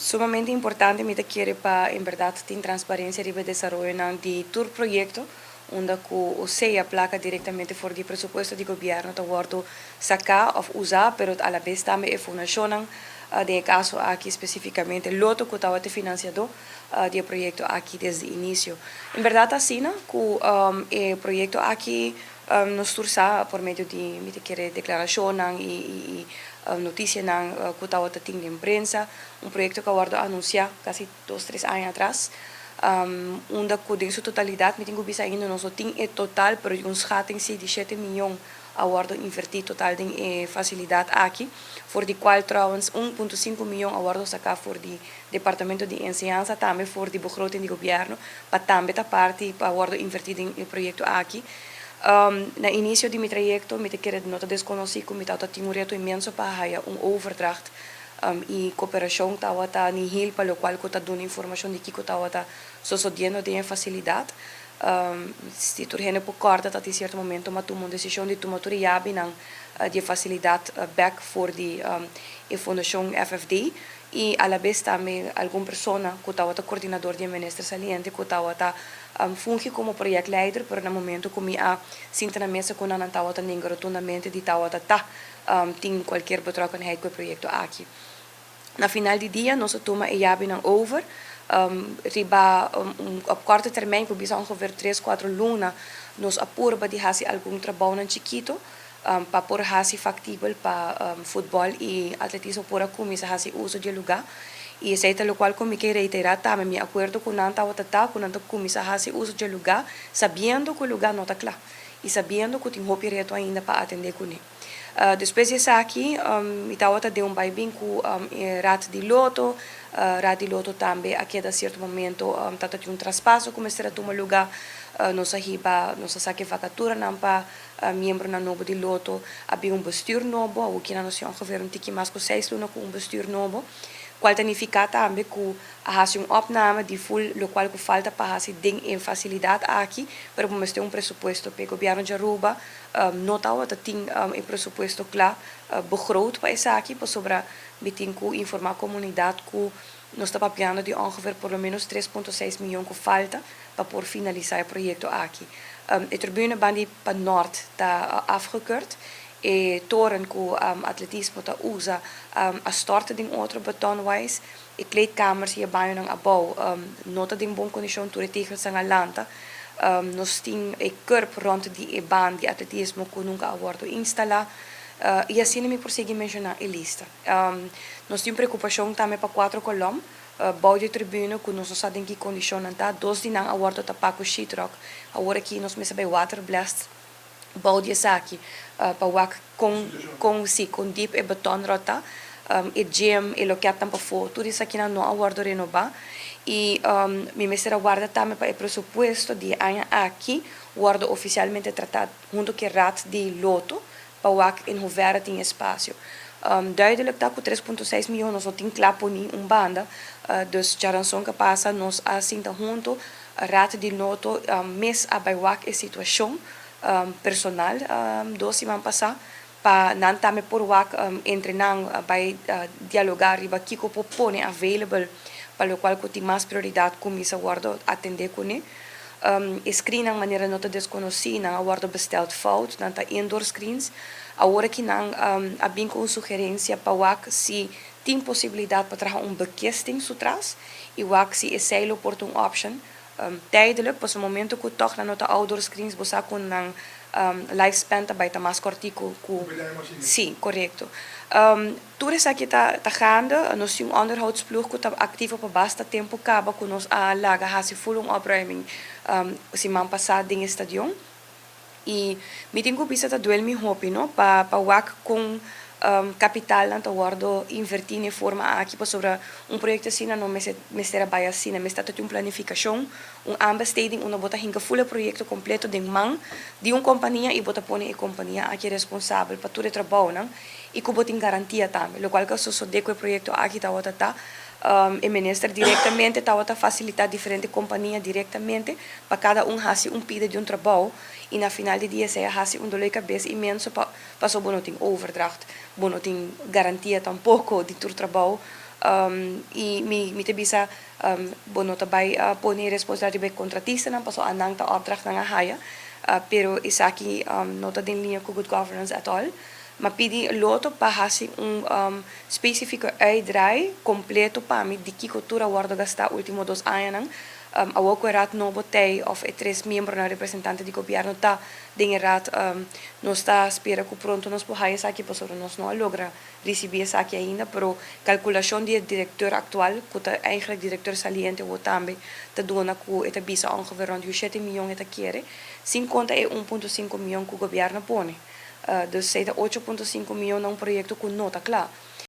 Sumamente importante mi ta kere pa en berdad tin transparencia riba desaroyonan di tur proyecto unda cu o sea placa directamente for di presupuesto di gobierno ta wordo saca of usa, pero a la bes tambe e fundacionnan, den e caso aki specificamente Lotto, cu tabata financiador di e proyecto aki desde inicio. En berdad ta asina cu e proyecto aki nos tur sa por medio di, mi ta kere, declaracionnan y noticianan cu tabata tin den prensa, un proyecto cu a wordo anuncia casi 2, 3 aña atras, unda cu den su totalidad, mi tin cu bisa, ainda nos no tin e total, pero un schatting si di 7 miyon a wordo inverti total den e facilidad aki, for di cual trouwens 1.5 miyon a wordo saca for di Departamento di Enseñansa, tambe for di begroting di gobierno, pa tambe ta parti pa wordo inverti den e proyecto aki. Na inicio di mi trayecto, mi ta kere no ta desconoci cu mi tin un reto inmenso pa haya un overdracht y cooperacion tawata nihil pa locual cu ta duna informacion di kico tawata sucediendo den facilidad. Si tur hende por corda, ta tin cierto momento m'a tuma un decision di tuma tur yabinan di facilidad back for di e fundacion FFD y a la vez tambe algun persona cu tawata coordinador di minister saliente cu tawata fungi como projectleider, pero na momento cu mi a sinta na mesa cu nan, tawata nenga rotundamente di tawata ta tin cualkier betrokkenheid cu e proyecto aki. Na final di dia nos a tuma e yabinan over riba op korte termijn, ku bisa ongeveer 3, 4 luna, nos a purba di hasi algun trabounan chikito pa por hasi factibel pa futbol y atletismo por a cuminsa hasi uso di lugar. Y esey ta locual cu mi kier reitera tambe: mi acuerdo cu nan tawata ta cu nan ta cuminsa hasi uso di lugar, sabiendo cu e lugar no ta cla y sabiendo cu tin hopi reto ainda pa atende cune. Despues di esaki, mi tawata den un baibin cu Raad di Lotto. Raad di Lotto tambe a keda cierto momento tata tin un traspaso cu mester a tuma lugar. Nos a hiba, nos a saca vacaturanan pa miembronan nobo di Lotto, a bin un bestuur nobo. Awor nos tin ongeveer un tiki mas cu 6 luna cu un bestuur nobo, cual ta significa tambe cu a hasi un opname di full locual cu falta pa hasi den e facilidad aki, pero mester un presupuesto pa gobierno di Aruba no tawata tin e presupuesto cla begroot pa esaki, pasobra mi tin cu informa comunidad cu nos ta papiando di ongeveer por lo menos 3.6 miyon cu falta pa por finalisa e proyecto aki. E tribune banda pa Noord ta afgekeurd. E toren cu atletismo ta usa a stort den otro betonwise. E kleedkamers y e bañonan abou no ta den bon condicion, tur e tegelnan a lanta. Nos tin e curb rond di e baan di atletismo cu nunca a wordo instala. Y asina mi por sigui menciona e lista. Nos tin preocupacion tambe pa cuatro kolom bou di tribune cu nos no sa den ki condicion nan ta. Dos di nan a wordo tapa cu sheetrock. Awor aki nos mester bay water blast bou di esaki pa wak con si con diep e beton ta. E gym, e loket pafo, tur esaki no a wordo renoba. Y mi mester a warda tambe pa e presupuesto di aña aki wordo oficialmente trata hunto cu Raad di Lotto pa wak in hoeverre tin espacio. Duidelijk dat cu 3.6 miyon nos no tin cla poni un banda, dus diaranson cu pasa nos a sinta hunto, Raad di Lotto mes a bay wak e situacion personal 2 siman pasa pa nan tambe por wak entre nan bay dialoga riba kico por pone available pa locual cu tin mas prioridad cuminsa wordo atende cune. E screen nan, manera no ta desconoci, nan a wordo besteld fout, nan ta indoor screens. Awor cu nan a bin cu un sugerencia pa wak si tin posibilidad pa traha un bekisting su tras y wak si esey lo por ta un option tijdelijk, pas no momento cu toch nan no ta outdoor screens, bo sa cu nan lifespan ta bay ta mas cortico cu. Si, correcto. Tur esaki ta gaande, nos tin un onderhoudsploeg cu ta activo pa basta tempo caba cu nos a laga hasi full un opruiming siman pasa den stadion. Y mi tin cu bisa, ta duel mi hopi, no? Pa wak con capital nan ta wordo inverti den forma aki, pasobra un proyecto asina no mester bay asina, mester tin un planificacion, un aanbesteding, unda bo ta hinca full proyecto completo den man di un compania y bo ta pone e compania aki responsabel pa tur e trabounan y cu bo tin garantia tambe. Locual cu a sucede cu e proyecto aki tawata ta e minister directamente tawata facilita diferente compania directamente pa cada un hasi un pida di un trabou y na final di dia esey a hasi un dolor di cabes inmenso pa paso bo no tin overdracht, bo no tin garantia tampoco di tur trabou. Y mi ta bisa, bo no ta bay pone responsabilidad riba contratistanan, paso nan ta opdracht nan a haya, pero esaki no ta den liña cu good governance at all. M'a pidi Lotto pa hasi un specifico uitdraai completo pa mi di kico tur a wordo gasta ultimo 2 añanan. Awor cu raad nobo tey of e tres miembronan representante di gobierno ta den raad, nos ta spera cu pronto nos por haya esaki, pasobra nos no a logra ricibi esaki ainda, pero calculacion di director actual, cu ta eigenlijk director saliente o tambe, ta duna cu e ta bisa ongeveer rond 7 miyon e ta kere, sin conta e 1.5 miyon cu gobierno a pone. Dus ta 8.5 miyon na un proyecto cu no ta cla.